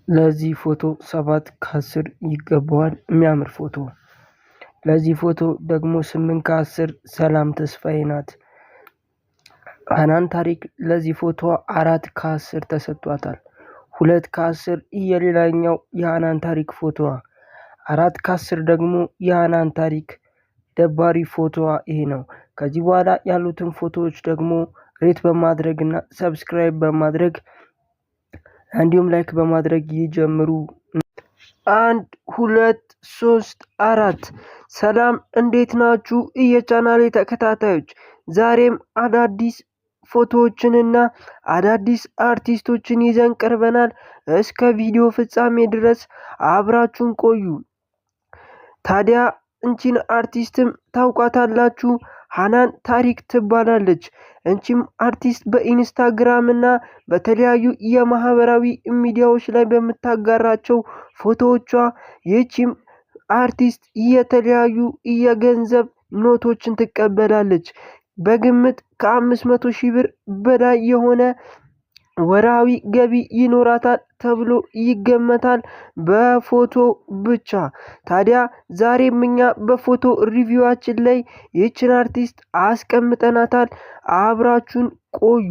ለዚህ ፎቶ 7 ከ10 ይገባዋል። የሚያምር ፎቶ። ለዚህ ፎቶ ደግሞ 8 ከ10 ሰላም ተስፋዬ ናት። ሀናን ታሪክ ለዚህ ፎቶ 4 ከ10 ተሰጥቷታል። 2 ከ10 የሌላኛው የሀናን ታሪክ ፎቶዋ፣ 4 ከ10 ደግሞ የሀናን ታሪክ ደባሪ ፎቶዋ ይሄ ነው። ከዚህ በኋላ ያሉትን ፎቶዎች ደግሞ rate በማድረግ እና subscribe በማድረግ እንዲሁም like በማድረግ ይጀምሩ። አንድ፣ ሁለት፣ ሶስት፣ አራት። ሰላም፣ እንዴት ናችሁ የቻናሌ ተከታታዮች? ዛሬም አዳዲስ ፎቶዎችንና አዳዲስ አርቲስቶችን ይዘን ቀርበናል። እስከ ቪዲዮ ፍጻሜ ድረስ አብራችሁን ቆዩ። ታዲያ እንቺን አርቲስትም ታውቋታላችሁ። ሀናን ታሪክ ትባላለች። እንቺም አርቲስት በኢንስታግራም እና በተለያዩ የማህበራዊ ሚዲያዎች ላይ በምታጋራቸው ፎቶዎቿ ይህቺም አርቲስት የተለያዩ የገንዘብ ኖቶችን ትቀበላለች። በግምት ከ500,000 ብር በላይ የሆነ ወርሃዊ ገቢ ይኖራታል ተብሎ ይገመታል በፎቶ ብቻ። ታዲያ ዛሬም እኛ በፎቶ review ኣችን ላይ ይህችን አርቲስት አስቀምጠናታል። አብራችሁን ቆዩ።